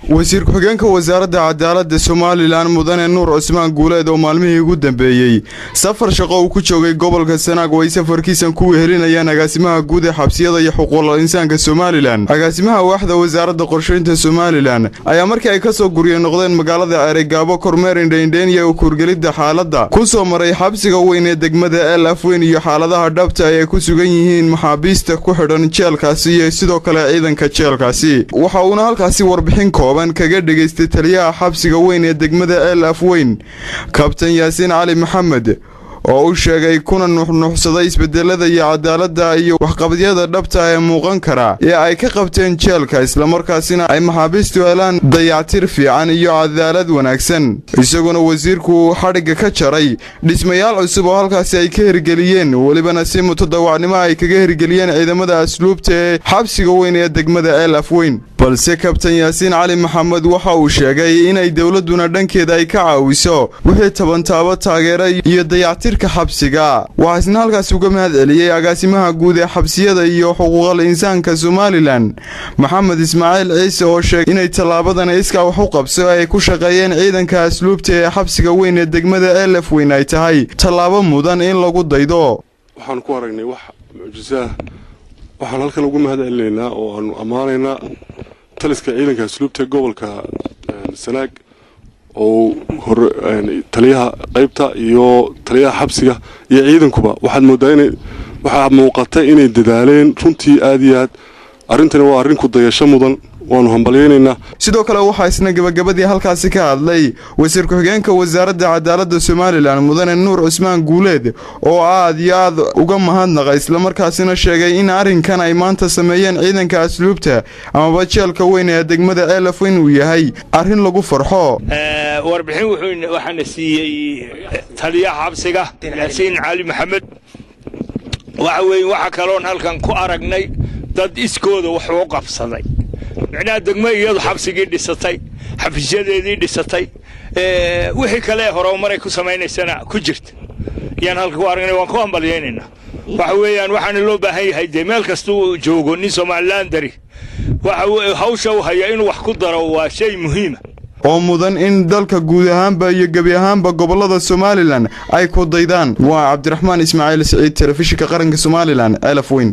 Wasiir ku-xigeenka Wasaaradda Cadaaladda Somalilan, Mudane Nuur Cusmaan Guuleed, oo maalmihii ugu dambeeyey safar shaqo uu ku joogay gobolka Sanaag oo ay safarkiisan ku wehelinayaan agaasimaha guud ee xabsiyada iyo xuquuqul insaanka Somalilan, agaasimaha waaxda Wasaaradda Qorshaynta Somalilan, ayaa markii ay kasoo guryo noqdeen magaalada Ceerigaabo kormeer indhaindhayn iyo kuurgelidda xaaladda ku soo maray xabsiga weyn ee degmada Ceel Afweyn iyo xaaladaha dhabta ay ku sugan yihiin maxaabiista ku xidhan jeelkaasi iyo sidoo kale ciidanka jeelkaasi. Waxa uuna halkaasi warbixin kooban kaga dhegaystay taliyaha xabsiga weyn ee degmada Ceel Afweyn, Kabtan Yaasiin Cali Maxamed, oo u sheegay kuna nuxnuxsaday isbedelada iyo cadaaladda iyo waxqabadyada dhabta ee muuqan kara ee ay ka qabteen jeelka, islamarkaasina ay maxaabiistu helaan dayactir fiican iyo cadaalad wanaagsan. Isaguna wasiirku xadhigga ka jaray dhismayaal cusub oo halkaasi ay ka hirgeliyeen, welibana si mutadawacnimo ay kaga hirgeliyeen ciidamada asluubta ee xabsiga weyn ee degmada Ceel Afweyn. Balse Kabtan Yaasiin Cali Maxamed waxa uu sheegay inay dowladduna dhankeeda ay ka caawiso wixii tabantaabo taageera iyo dayactirka xabsiga. Waxaa isna halkaasi uga mahad celiyey agaasimaha guud ee xabsiyada iyo xuquuqal insaanka Somalilan, Maxamed Ismaaciil Ciise, oo sheegay inay tallaabadan iskaa wax u qabso ay ku shaqeeyeen ciidanka asluubta ee xabsiga weyn ee degmada Ceel Afweyn ay tahay tallaabo mudan in lagu daydo. Waxaan ku aragnay wax mucjisaah. Waxaan halkan ugu mahad celinaynaa oo aanu ammaanaynaa taliska ciidanka asluubta gobolka Sanaag oo taliyaha qaybta iyo taliyaha xabsiga iyo ciidankuba. Waxaad moodaa inay waxaa muuqata inay dadaaleen runtii aad iyo aad. Arrintani waa arrin ku dayasho mudan, waanu hambalyaynaynaa. Sidoo kale waxaa isna gabagabadii halkaasi ka hadlay wasiir ku-xigeenka Wasaaradda Cadaaladda Somalilan, Mudane Nuur Cusmaan Guuleed, oo aad iyo aad uga mahadnaqay, islamarkaasina sheegay in arrinkan ay maanta sameeyeen ciidanka asluubta amaba jeelka weyn ee degmada Ceel Afweyn uu yahay arrin lagu farxo. Warbixin waxaana siiyey taliyaha xabsiga, Yaasiin Cali Maxamed. Waxa weeye, waxa kaloon halkan ku aragnay dad iskooda wax u qabsaday, micnaha degmo iyadu xabsigii dhisatay, xafiisyadeedii dhisatay, wixii kale horumaray ku samaynaysana ku jirta yaan halka ku aragnay. Waan ku hambalyaynaynaa. Waxa weeyaan, waxaana loo baahan yahay dee meel kasta uu joogo nin Somalilandari waxa hawsha u haya inuu wax ku daro, waa shay muhiima. Oo mudan in dalka guud ahaanba iyo gebi ahaanba gobollada Somalilan ay ku daydaan. Waa Cabdiraxmaan Ismaaciil Siciid, Telefishinka Qaranka Somalilan, Ceelaf Weyn.